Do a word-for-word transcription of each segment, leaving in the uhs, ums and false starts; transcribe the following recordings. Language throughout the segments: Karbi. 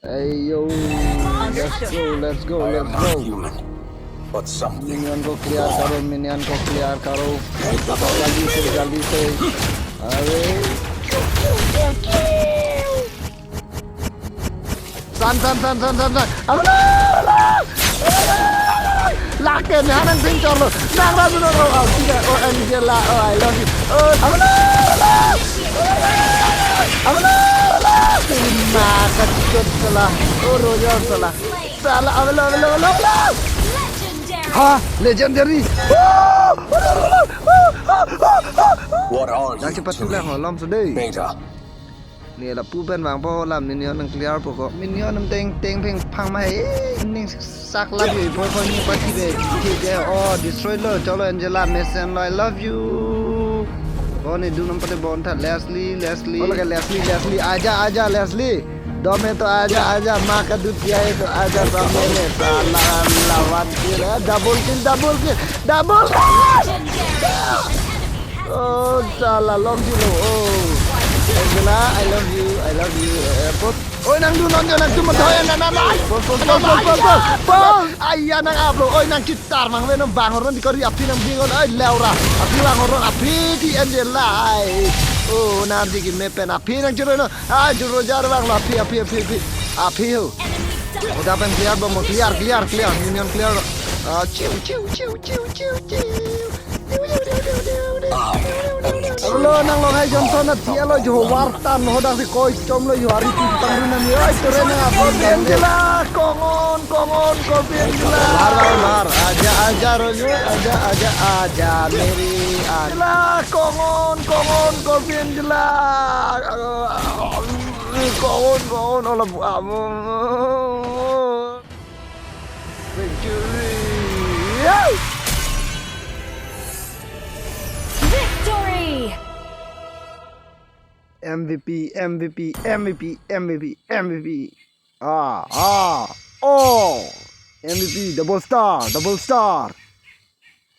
Hey yo, let's go, let's go, I am let's not go. Human, but something. Minion ko clear karo, minion ko clear karo. Jaldi se, jaldi se. Are. San, san, san, san, san, san. Alo, alo. Lake ne hanang sing chorlo. Nang ra juno ro. Oh, tidak. Oh, Angela. Oh, I love you. Oh, alo, alo. Alo, alo. Terima kasih salah. Oh, Royal salah. Salah. Alo, alo, alo, alo. Ha, legendary. Oh, alo, alo, alo. Oh, oh, oh, oh. What are you? Dak cepat tulang holom sudah. Beta. Ne lapu pen vangpo, lam minion nang clear po ko. Minion nam teng teng peng phang mai. Eh, ning sak lap yo, boy boy ni pati be. Ke ke, oh, destroy lo, cholo Angela, mesen lo, I love you. Oh, ne dun nam pati bon tha, Leslie, Leslie. Oh, lake Leslie, Leslie, aja, aja, Leslie. Dome to aja, aja, maka dut dia itu aja sampai le. Salah lawan kill, eh, double kill, double kill, double kill. Oh, salah long silo. Oh. Angela, I love you, I love you. Eh, pos. Oi, nang dun non, nang dun non, nang, nang, nang. Pos, pos, pos, pos, pos, pos. Pos. Aya nang upload. Oi, nang chetar mang ve nang bang oron di kori aphi nang bingon. Oi, Laura. Aphi bang oron aphi di Angela. Ai. Oh, nang di ki me pen aphi nang churo no. Ai, churo jar bang lo aphi, aphi, aphi, aphi. Aphi ho. Udah pen clear bom, clear, clear, clear. Minion clear. Ah, ciu, ciu, ciu, ciu, ciu, ciu. Lo nang long hai Johnson na dia lo jo war tan ho dak si koi chom lo jo ari ti pang run nang yo ai tere nang apa Angela kongon kongon ko Angela. Mar mar mar aja aja ro jo aja aja aja meri an. Angela kongon kongon ko Angela. Kongon kongon ola bu amu. Victory! Victory! M V P, M V P, M V P, M V P, M V P. Ah, ah, oh! M V P, double star, double star.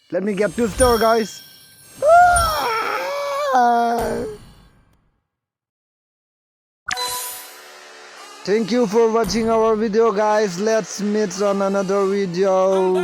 Let me get two star, guys. Ah! Thank you for watching our video, guys. Let's meet on another video.